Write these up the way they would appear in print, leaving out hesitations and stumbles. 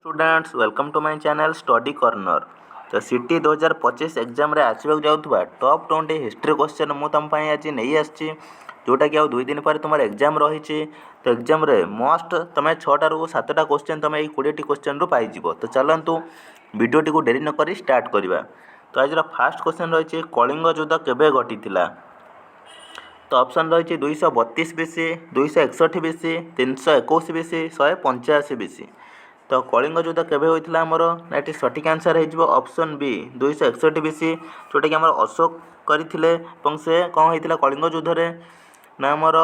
Students, welcome to my channel Study Corner. ତ city 2025 ଏକ୍ଜାମ୍ରେ ଆସିବାକୁ ଯାଉଥିବା ଟପ୍ 20 ହିଷ୍ଟ୍ରି କ୍ୱେଶ୍ଚନ୍ ମୁଁ ତୁମ ପାଇଁ ଆଜି ନେଇ ଆସିଛି, ଯେଉଁଟାକି ଆଉ 2 ଦିନ ପରେ ତୁମର ଏକ୍ଜାମ୍ ରହିଛି। ତ ଏକ୍ଜାମ୍ରେ ମଷ୍ଟ ତୁମେ 6ଟାରୁ 7ଟା କ୍ୱେଶ୍ଚନ୍ ତୁମେ ଏଇ 20ଟି କ୍ୱେଶ୍ଚନ୍ରୁ ପାଇଯିବ। ତ ଚାଲନ୍ତୁ, ଭିଡ଼ିଓଟିକୁ ଡେରି ନକରି ଷ୍ଟାର୍ଟ କରିବା। ତ ଆଜିର ଫାର୍ଷ୍ଟ କ୍ୱେଶ୍ଚନ୍ ରହିଛି, କଳିଙ୍ଗ ଯୁଦ୍ଧ କେବେ ଘଟିଥିଲା? ତ ଅପସନ୍ ରହିଛି 232 ବିସି, 261 ବିସି, 321 ବିସି, 185 ବିସି। ତ କଳିଙ୍ଗ ଯୁଦ୍ଧ କେବେ ହୋଇଥିଲା ଆମର? ନା, ଏଠି ସଠିକ୍ ଆନ୍ସର୍ ହେଇଯିବ ଅପସନ୍ ବି, 261 ବିସି, ଯେଉଁଟାକି ଆମର ଅଶୋକ କରିଥିଲେ। ଏବଂ ସେ କ'ଣ ହେଇଥିଲା କଳିଙ୍ଗ ଯୁଦ୍ଧରେ? ନା, ଆମର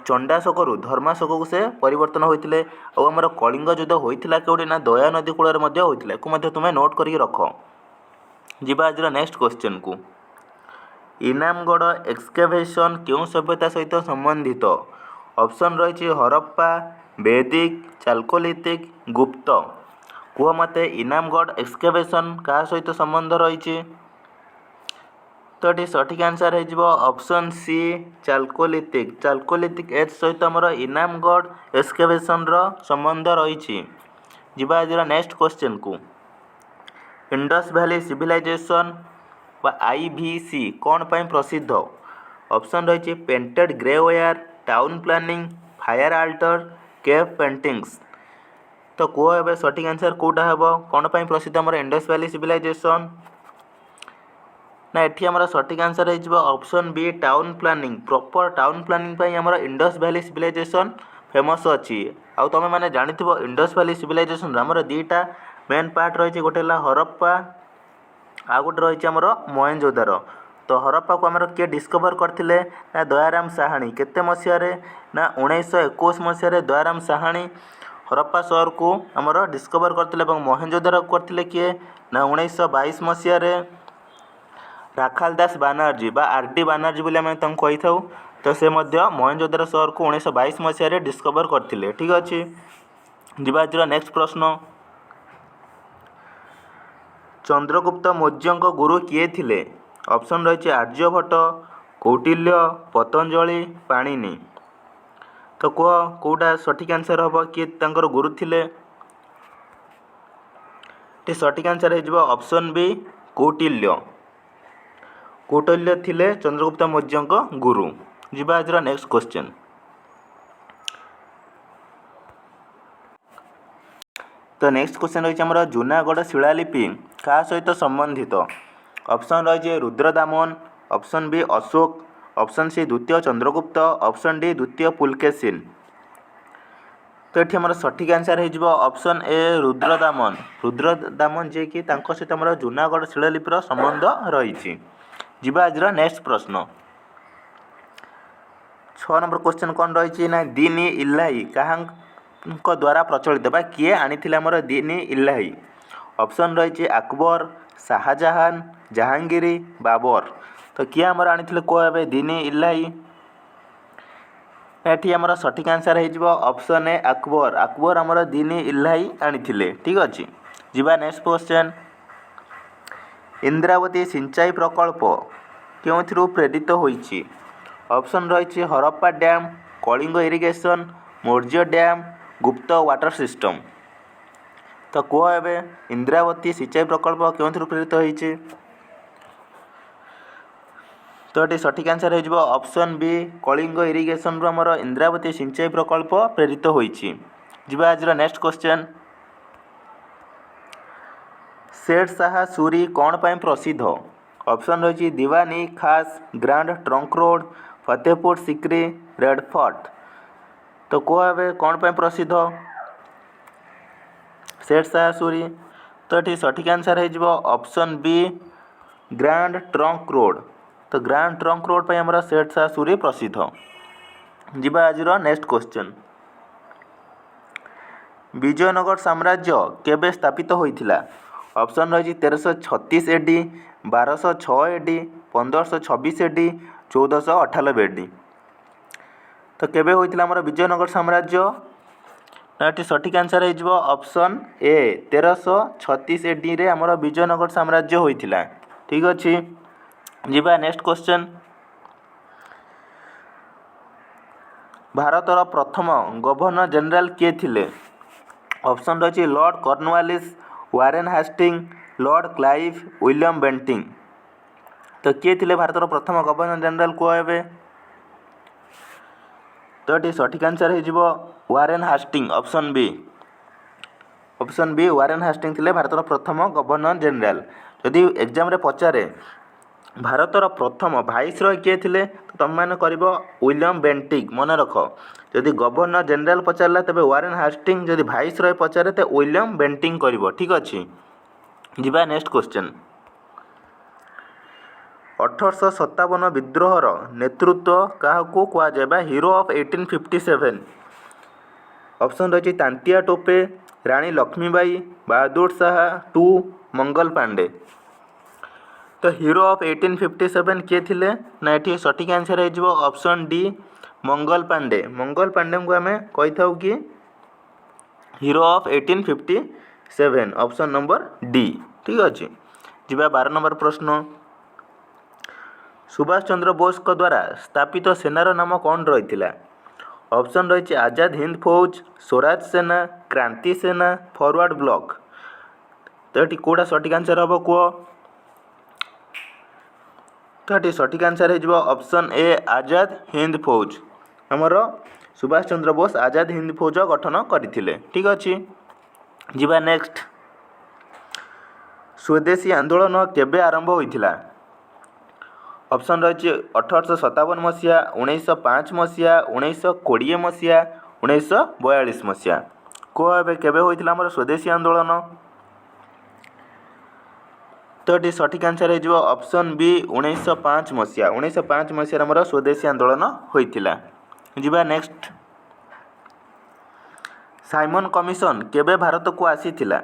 ଚଣ୍ଡାଶୋକରୁ ଧର୍ମାଶୋକକୁ ସେ ପରିବର୍ତ୍ତନ ହୋଇଥିଲେ। ଆଉ ଆମର କଳିଙ୍ଗ ଯୁଦ୍ଧ ହୋଇଥିଲା କେଉଁଠି? ନା, ଦୟା ନଦୀ କୂଳରେ ମଧ୍ୟ ହୋଇଥିଲା। ଏକୁ ମଧ୍ୟ ତୁମେ ନୋଟ୍ କରିକି ରଖ। ଯିବା ଆଜିର ନେକ୍ସଟ କ୍ୱେଶ୍ଚନ୍କୁ। ଇନାମଗଡ଼ ଏକ୍ସକାଭେସନ୍ କେଉଁ ସଭ୍ୟତା ସହିତ ସମ୍ବନ୍ଧିତ? ଅପସନ୍ ରହିଛି ହରପ୍ପା, ବେଦିକ, ଚାଲକୋଲିଥିକ୍, ଗୁପ୍ତ। କୁହ ମୋତେ, ଇନାମଗଡ଼ ଏକ୍ସକାଭେସନ୍ କାହା ସହିତ ସମ୍ବନ୍ଧ ରହିଛି? ତ ଏଠି ସଠିକ୍ ଆନ୍ସର୍ ହେଇଯିବ option C, chalcolithic. Chalcolithic age ସହିତ ଆମର ଇନାମଗଡ଼ ଏକ୍ସକାଭେସନ୍ର ସମ୍ବନ୍ଧ ରହିଛି। ଯିବା ଆଜିର ନେକ୍ସଟ କ୍ୱେଶ୍ଚନ୍କୁ। ଇଣ୍ଡସ୍ ଭ୍ୟାଲି ସିଭିଲାଇଜେସନ୍ ବା IVC କ'ଣ ପାଇଁ ପ୍ରସିଦ୍ଧ? ଅପସନ୍ ରହିଛି painted grey ware, town planning, fire altar, cave paintings. ତ କୁହ ଏବେ ସଠିକ୍ ଆନ୍ସର୍ କେଉଁଟା ହେବ? କ'ଣ ପାଇଁ ପ୍ରସିଦ୍ଧ ଆମର ଇଣ୍ଡସ୍ ଭ୍ୟାଲି ସିଭିଲାଇଜେସନ୍? ନା, ଏଠି ଆମର ସଠିକ୍ ଆନ୍ସର୍ ହେଇଯିବ option B, town planning. Proper town planning ପାଇଁ ଆମର ଇଣ୍ଡସ୍ ଭ୍ୟାଲି ସିଭିଲାଇଜେସନ୍ ଫେମସ୍ ଅଛି। ଆଉ ତୁମେମାନେ ଜାଣିଥିବ, ଇଣ୍ଡସ୍ ଭ୍ୟାଲି ସିଭିଲାଇଜେସନ୍ର ଆମର ଦୁଇଟା ମେନ୍ ପାର୍ଟ ରହିଛି। ଗୋଟେ ହେଲା ହରପ୍ପା, ଆଉ ଗୋଟେ ରହିଛି ଆମର ମହେଞ୍ଜୋଦାରୋ। ତ ହରପ୍ପାକୁ ଆମର କିଏ ଡିସ୍କଭର କରିଥିଲେ? ନା, ଦୟାରାମ ସାହାଣୀ। କେତେ ମସିହାରେ? ନା, 1921 ମସିହାରେ ଦୟାରାମ ସାହାଣୀ ହରପ୍ପା ସହରକୁ ଆମର ଡିସ୍କଭର କରିଥିଲେ। ଏବଂ ମହେଞ୍ଜୋଦାରୋ କରିଥିଲେ କିଏ? ନା, 1922 ମସିହାରେ ରାଖାଲ ଦାସ ବାନାର୍ଜୀ ବା ଆର୍ ଡି ବାନାର୍ଜୀ ବୋଲି ଆମେ ତାଙ୍କୁ କହିଥାଉ। ତ ସେ ମଧ୍ୟ ମହେଞ୍ଜୋଦାରୋ ସହରକୁ 1922 ମସିହାରେ ଡିସ୍କଭର କରିଥିଲେ। ଠିକ୍ ଅଛି, ଯିବା ଆଜିର ନେକ୍ସଟ ପ୍ରଶ୍ନ। ଚନ୍ଦ୍ରଗୁପ୍ତ ମୌର୍ଯ୍ୟଙ୍କ ଗୁରୁ କିଏ ଥିଲେ? ଅପସନ୍ ରହିଛି ଆର୍ଯ୍ୟଭଟ୍ଟ, କୌଟିଲ୍ୟ, ପତଞ୍ଜଳି, ପାଣିନି। ତ କୁହ, କେଉଁଟା ସଠିକ୍ ଆନ୍ସର୍ ହେବ? କିଏ ତାଙ୍କର ଗୁରୁ ଥିଲେ? ଏଠି ସଠିକ୍ ଆନ୍ସର୍ ହେଇଯିବ ଅପସନ୍ ବି, କୌଟିଲ୍ୟ। କୌଟିଲ୍ୟ ଥିଲେ ଚନ୍ଦ୍ରଗୁପ୍ତ ମୌର୍ଯ୍ୟଙ୍କ ଗୁରୁ। ଯିବା ଆଜିର ନେକ୍ସଟ କ୍ୱେଶ୍ଚନ୍। ତ ନେକ୍ସଟ କ୍ୱେଶ୍ଚନ୍ ରହିଛି ଆମର, ଜୁନାଗଡ଼ ଶିଳାଲିପି କାହା ସହିତ ସମ୍ବନ୍ଧିତ? ଅପସନ୍ ରହିଛି Rudradaman, option B Ashoka, option C ଦ୍ୱିତୀୟ ଚନ୍ଦ୍ରଗୁପ୍ତ, ଅପସନ୍ ଡି ଦ୍ୱିତୀୟ ପୁଲକେସିନ୍। ତ ଏଠି ଆମର ସଠିକ୍ ଆନ୍ସର୍ ହେଇଯିବ ଅପସନ୍ ଏ, ରୁଦ୍ରଦାମନ। ରୁଦ୍ରଦାମନ, ଯିଏକି ତାଙ୍କ ସହିତ ଆମର ଜୁନାଗଡ଼ ଶିଳାଲିପିର ସମ୍ବନ୍ଧ ରହିଛି। ଯିବା ଆଜିର ନେକ୍ସଟ ପ୍ରଶ୍ନ। 6 ନମ୍ବର କ୍ୱେଶ୍ଚନ୍ କ'ଣ ରହିଛି? ନା, ଦିନ ଇଲାହି କାହାଙ୍କ ଦ୍ୱାରା ପ୍ରଚଳିତ ବା କିଏ ଆଣିଥିଲେ ଆମର ଦିନ ଇଲାହି? ଅପସନ୍ ରହିଛି ଆକବର, ଶାହଜାହାନ, ଜାହାଙ୍ଗୀର, ବାବର। ତ କିଏ ଆମର ଆଣିଥିଲେ, କୁହ ଏବେ ଦିନ ଇଲାହି? ଏଠି ଆମର ସଠିକ୍ ଆନ୍ସର୍ ହେଇଯିବ ଅପସନ୍ ଏ, ଆକବର। ଆକବର ଆମର ଦିନ ଇଲାହି ଆଣିଥିଲେ। ଠିକ୍ ଅଛି, ଯିବା ନେକ୍ସଟ କ୍ୱେଶ୍ଚନ୍। ଇନ୍ଦ୍ରାବତୀ ସିଞ୍ଚାଇ ପ୍ରକଳ୍ପ କେଉଁଥିରୁ ପ୍ରେରିତ ହୋଇଛି? ଅପସନ୍ ରହିଛି Harappa dam, Kalinga irrigation, Maurya dam, Gupta water system. ତ କୁହ ଏବେ, ଇନ୍ଦ୍ରାବତୀ ସିଞ୍ଚାଇ ପ୍ରକଳ୍ପ କେଉଁଥିରୁ ପ୍ରେରିତ ହୋଇଛି? ତ ଏଠି ସଠିକ୍ ଆନ୍ସର୍ ହେଇଯିବ ଅପସନ୍ ବି, କଳିଙ୍ଗ ଇରିଗେସନ୍ରୁ ଆମର ଇନ୍ଦ୍ରାବତୀ ସିଞ୍ଚାଇ ପ୍ରକଳ୍ପ ପ୍ରେରିତ ହୋଇଛି। ଯିବା ଆଜିର ନେକ୍ସଟ କ୍ୱେଶ୍ଚନ୍। ଶେର ଶାହା ସୁରି କ'ଣ ପାଇଁ ପ୍ରସିଦ୍ଧ? ଅପସନ୍ ରହିଛି Diwani Khas, grand trunk road, Fatehpur Sikri, red fort. ତ କୁହ ଏବେ, କ'ଣ ପାଇଁ ପ୍ରସିଦ୍ଧ ଶେର ଶାହା ସୁରି? ତ ଏଠି ସଠିକ୍ ଆନ୍ସର୍ ହେଇଯିବ option B, grand trunk road. ତ ଗ୍ରାଣ୍ଡ ଟ୍ରଙ୍କ ରୋଡ଼ ପାଇଁ ଆମର ଶେର ଶାହା ସୁରି ପ୍ରସିଦ୍ଧ। ଯିବା ଆଜିର ନେକ୍ସଟ କ୍ୱେଶ୍ଚନ୍। ବିଜୟନଗର ସାମ୍ରାଜ୍ୟ କେବେ ସ୍ଥାପିତ ହୋଇଥିଲା? ଅପସନ୍ ରହିଛି 1336 ଏଡି, 1206 ଏଡି, 1526 ଏଡି, 1498 ଏଡି। ତ କେବେ ହୋଇଥିଲା ଆମର ବିଜୟନଗର ସାମ୍ରାଜ୍ୟ? ନା, ଏଠି ସଠିକ୍ ଆନ୍ସର୍ ହେଇଯିବ ଅପସନ୍ ଏ, 1336 ଏଡିରେ ଆମର ବିଜୟନଗର ସାମ୍ରାଜ୍ୟ ହୋଇଥିଲା। ଠିକ୍ ଅଛି, ଯିବା ନେକ୍ସଟ କ୍ୱେଶ୍ଚନ୍। ଭାରତର ପ୍ରଥମ ଗଭର୍ଣ୍ଣର ଜେନେରାଲ କିଏ ଥିଲେ? ଅପସନ୍ ରହିଛି Lord Cornwallis, Warren Hasting, Lord Clive, William Bentinck। ତ କିଏ ଥିଲେ ଭାରତର ପ୍ରଥମ ଗଭର୍ଣ୍ଣର ଜେନେରାଲ, କୁହ ଏବେ। ତ ଏଠି ସଠିକ୍ ଆନ୍ସର୍ ହେଇଯିବ Warren Hasting, option B। Option B, Warren Hasting ଥିଲେ ଭାରତର ପ୍ରଥମ ଗଭର୍ଣ୍ଣର ଜେନେରାଲ। ଯଦି ଏକ୍ଜାମରେ ପଚାରେ ଭାରତର ପ୍ରଥମ ଭାଇସରୟ କିଏ ଥିଲେ, ତ ତୁମେମାନେ କରିବ ୱିଲିୟମ ବେଣ୍ଟିଂ। ମନେ ରଖ, ଯଦି ଗଭର୍ଣ୍ଣର ଜେନେରାଲ ପଚାରିଲା ତେବେ ୱାରେନ୍ ହାଷ୍ଟିଂ, ଯଦି ଭାଇସରୟ ପଚାରେ ତ ୱିଲିୟମ ବେଣ୍ଟିଂ କରିବ। ଠିକ୍ ଅଛି, ଯିବା ନେକ୍ସଟ କ୍ୱେଶ୍ଚନ୍। 1857 ବିଦ୍ରୋହର ନେତୃତ୍ୱ କାହାକୁ କୁହାଯାଏ ବା hero of 1857? Option ରହିଛି ତାନ୍ତିଆ ଟୋପେ, ରାଣୀ ଲକ୍ଷ୍ମୀବାଇ, ବାହାଦୁର ଶାହା ଟୁ, ମଙ୍ଗଲ ପାଣ୍ଡେ। ତ ହିରୋ ଅଫ୍ 1857 କିଏ ଥିଲେ ନା, ଏଠି ସଠିକ୍ ଆନ୍ସର୍ ହେଇଯିବ ଅପସନ୍ ଡି, ମଙ୍ଗଲ ପାଣ୍ଡେ। ମଙ୍ଗଲ ପାଣ୍ଡେଙ୍କୁ ଆମେ କହିଥାଉ କି hero of 1857, option number D। ଠିକ୍ ଅଛି, ଯିବା 12 ନମ୍ବର ପ୍ରଶ୍ନ। ସୁଭାଷ ଚନ୍ଦ୍ର ବୋଷଙ୍କ ଦ୍ୱାରା ସ୍ଥାପିତ ସେନାର ନାମ କ'ଣ ରହିଥିଲା? ଅପସନ୍ ରହିଛି ଆଜାଦ ହିନ୍ଦ ଫୌଜ, ସ୍ୱରାଜ ସେନା, କ୍ରାନ୍ତି ସେନା, ଫରୱାର୍ଡ଼ ବ୍ଲକ୍। ତ ଏଠି କେଉଁଟା ସଠିକ୍ ଆନ୍ସର୍ ହେବ, କୁହ। ତ ଏଠି ସଠିକ୍ ଆନ୍ସର୍ ହେଇଯିବ ଅପସନ୍ ଏ, ଆଜାଦ ହିନ୍ଦ ଫୌଜ। ଆମର ସୁଭାଷ ଚନ୍ଦ୍ର ବୋଷ ଆଜାଦ ହିନ୍ଦ ଫୌଜ ଗଠନ କରିଥିଲେ। ଠିକ୍ ଅଛି, ଯିବା ନେକ୍ସଟ। ସ୍ୱଦେଶୀ ଆନ୍ଦୋଳନ କେବେ ଆରମ୍ଭ ହୋଇଥିଲା? ଅପସନ୍ ରହିଛି 1857 ମସିହା, 1905 ମସିହା, 1920 ମସିହା, 1942 ମସିହା। କୁହ ଏବେ, କେବେ ହୋଇଥିଲା ଆମର ସ୍ୱଦେଶୀ ଆନ୍ଦୋଳନ? ତ ଏଠି ସଠିକ୍ ଆନ୍ସର୍ ହେଇଯିବ ଅପସନ୍ ବି, 1905 ମସିହା। 1905 ମସିହାରେ ଆମର ସ୍ୱଦେଶୀ ଆନ୍ଦୋଳନ ହୋଇଥିଲା। ଯିବା ନେକ୍ସଟ। ସାଇମନ୍ କମିଶନ କେବେ ଭାରତକୁ ଆସିଥିଲା?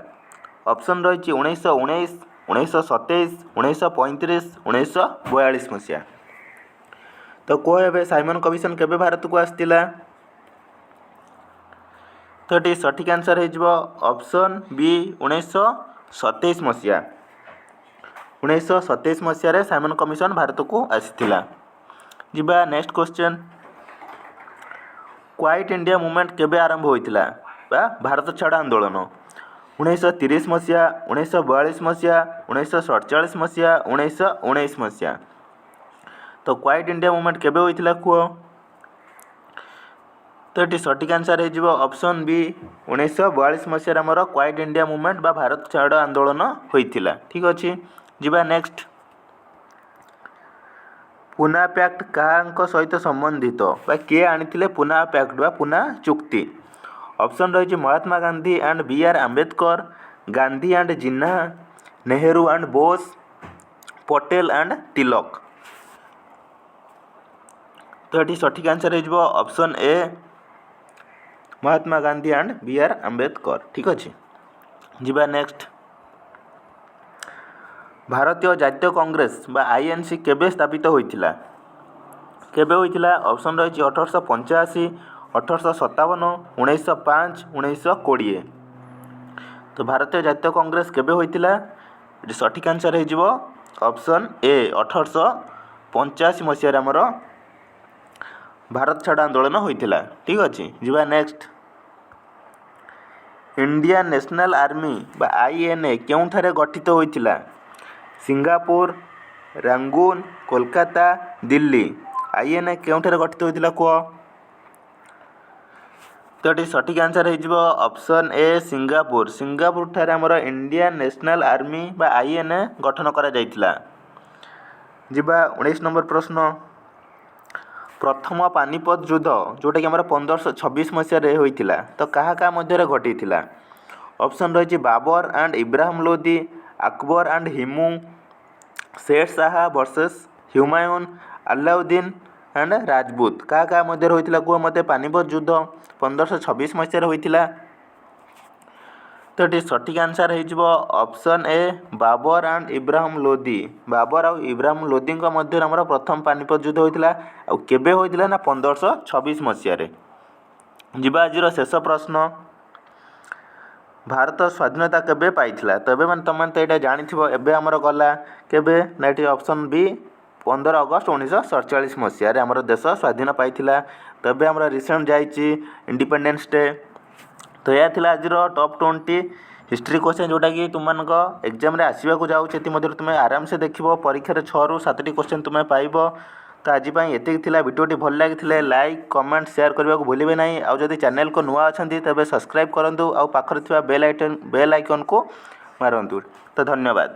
ଅପସନ୍ ରହିଛି 1919, 1927, 1935, 1942 ମସିହା। ତ କୁହ ଏବେ, ସାଇମନ୍ କମିଶନ କେବେ ଭାରତକୁ ଆସିଥିଲା? ତ ଏଠି ସଠିକ୍ ଆନ୍ସର୍ ହେଇଯିବ ଅପସନ୍ ବି, 1927 ମସିହା। 1927 ମସିହାରେ ସାଇମନ୍ କମିଶନ ଭାରତକୁ ଆସିଥିଲା। ଯିବା next question. Quit India movement କେବେ ଆରମ୍ଭ ହୋଇଥିଲା ବା ଭାରତ ଛାଡ଼ ଆନ୍ଦୋଳନ? 1930 ମସିହା, 1942 ମସିହା, 1947 ମସିହା, 1919 ମସିହା। ତ କ୍ୱାଇଟ୍ ଇଣ୍ଡିଆ ମୁଭମେଣ୍ଟ କେବେ ହୋଇଥିଲା, କୁହ। ତ ଏଠି ସଠିକ୍ ଆନ୍ସର୍ ହେଇଯିବ ଅପସନ୍ ବି, 1942 ମସିହାରେ ଆମର କ୍ୱାଇଟ୍ ଇଣ୍ଡିଆ ମୁଭମେଣ୍ଟ ବା ଭାରତ ଛାଡ଼ ଆନ୍ଦୋଳନ ହୋଇଥିଲା। ଠିକ୍ ଅଛି, ଯିବା ନେକ୍ସଟ। ପୁନା ପ୍ୟାକ୍ଟ କାହାଙ୍କ ସହିତ ସମ୍ବନ୍ଧିତ ବା କିଏ ଆଣିଥିଲେ ପୁନା ପ୍ୟାକ୍ଟ ବା ପୁନା ଚୁକ୍ତି? ଅପସନ୍ ରହିଛି Mahatma Gandhi and B R Ambedkar, Gandhi and Jinnah, Nehru and Bose, Patel and Tilak। ତ ଏଠି ସଠିକ୍ ଆନ୍ସର୍ ହେଇଯିବ option A, Mahatma Gandhi and B R Ambedkar. ଠିକ୍ ଅଛି, ଯିବା ନେକ୍ସଟ। ଭାରତୀୟ ଜାତୀୟ କଂଗ୍ରେସ ବା ଆଇଏନ୍ସି କେବେ ସ୍ଥାପିତ ହୋଇଥିଲା? କେବେ ହୋଇଥିଲା? ଅପସନ୍ ରହିଛି 1885, 1857, 1905, 1920। ତ ଭାରତୀୟ ଜାତୀୟ କଂଗ୍ରେସ କେବେ ହୋଇଥିଲା? ଏଠି ସଠିକ୍ ଆନ୍ସର୍ ହେଇଯିବ ଅପସନ୍ ଏ, 1885 ମସିହାରେ ଆମର ଭାରତ ଛାଡ଼ ଆନ୍ଦୋଳନ ହୋଇଥିଲା। ଠିକ୍ ଅଛି, ଯିବା ନେକ୍ସଟ। ଇଣ୍ଡିଆନ୍ ନ୍ୟାସନାଲ୍ ଆର୍ମି ବା ଆଇଏନ୍ଏ କେଉଁଠାରେ ଗଠିତ ହୋଇଥିଲା? ସିଙ୍ଗାପୁର, ରାଙ୍ଗୁନ, କୋଲକାତା, ଦିଲ୍ଲୀ। ଆଇଏନ୍ଏ କେଉଁଠାରେ ଗଠିତ ହୋଇଥିଲା, କୁହ। ତ ଏଠି ସଠିକ୍ ଆନ୍ସର୍ ହେଇଯିବ ଅପସନ୍ ଏ, ସିଙ୍ଗାପୁର। ସିଙ୍ଗାପୁରଠାରେ ଆମର ଇଣ୍ଡିଆନ୍ ନ୍ୟାସନାଲ୍ ଆର୍ମି ବା ଆଇଏନ୍ଏ ଗଠନ କରାଯାଇଥିଲା। ଯିବା 19 ନମ୍ବର ପ୍ରଶ୍ନ। ପ୍ରଥମ ପାନିପତ ଯୁଦ୍ଧ, ଯେଉଁଟାକି ଆମର 1526 ମସିହାରେ ହୋଇଥିଲା, ତ କାହା କାହା ମଧ୍ୟରେ ଘଟିଥିଲା? ଅପସନ୍ ରହିଛି Babar and Ibrahim Lodi, Akbar and Himu, Sher Shah versus Humayun, Alauddin and Rajput। କାହା କାହା ମଧ୍ୟରେ ହୋଇଥିଲା, କୁହ ମୋତେ। ପାନିପତ ଯୁଦ୍ଧ 1526 ମସିହାରେ ହୋଇଥିଲା। ତ ଏଠି ସଠିକ୍ ଆନ୍ସର୍ ହେଇଯିବ option A, Babur and Ibrahim Lodi। Babar ଆଉ ଇବ୍ରାହିମ ଲୋଦିଙ୍କ ମଧ୍ୟରେ ଆମର ପ୍ରଥମ ପାନିପତ ଯୁଦ୍ଧ ହୋଇଥିଲା। ଆଉ କେବେ ହୋଇଥିଲା ନା, 1526 ମସିହାରେ। ଯିବା ଆଜିର ଶେଷ ପ୍ରଶ୍ନ। ଭାରତ ସ୍ୱାଧୀନତା କେବେ ପାଇଥିଲା? ତ ଏବେ ମାନେ ତୁମେ ତ ଏଇଟା ଜାଣିଥିବ, ଏବେ ଆମର ଗଲା। କେବେ ନା, ଏଠି ଅପସନ୍ ବି, 15 ଅଗଷ୍ଟ 1947 ମସିହାରେ ଆମର ଦେଶ ସ୍ୱାଧୀନ ପାଇଥିଲା। ତ ଏବେ ଆମର ରିସେଣ୍ଟ ଯାଇଛି ଇଣ୍ଡିପେଣ୍ଡେନ୍ସ ଡେ। ତ ଏହା ଥିଲା ଆଜିର ଟପ୍ 20 ହିଷ୍ଟ୍ରି କ୍ୱେଶ୍ଚନ୍, ଯେଉଁଟାକି ତୁମମାନଙ୍କ ଏକ୍ଜାମ୍ରେ ଆସିବାକୁ ଯାଉଛି। ଏଥିମଧ୍ୟରୁ ତୁମେ ଆରାମସେ ଦେଖିବ, ପରୀକ୍ଷାରେ ଛଅରୁ ସାତଟି କ୍ୱେଶ୍ଚନ୍ ତୁମେ ପାଇବ। ତ ଆଜି ପାଇଁ ଏତିକି ଥିଲା। ଭିଡ଼ିଓଟି ଭଲ ଲାଗିଥିଲେ ଲାଇକ୍, କମେଣ୍ଟ, ସେୟାର କରିବାକୁ ଭୁଲିବେ ନାହିଁ। ଆଉ ଯଦି ଚ୍ୟାନେଲକୁ ନୂଆ ଅଛନ୍ତି, ତେବେ ସବସ୍କ୍ରାଇବ୍ କରନ୍ତୁ ଆଉ ପାଖରେ ଥିବା ବେଲ୍ ଆଇକନ୍କୁ ମାରନ୍ତୁ। ତ ଧନ୍ୟବାଦ।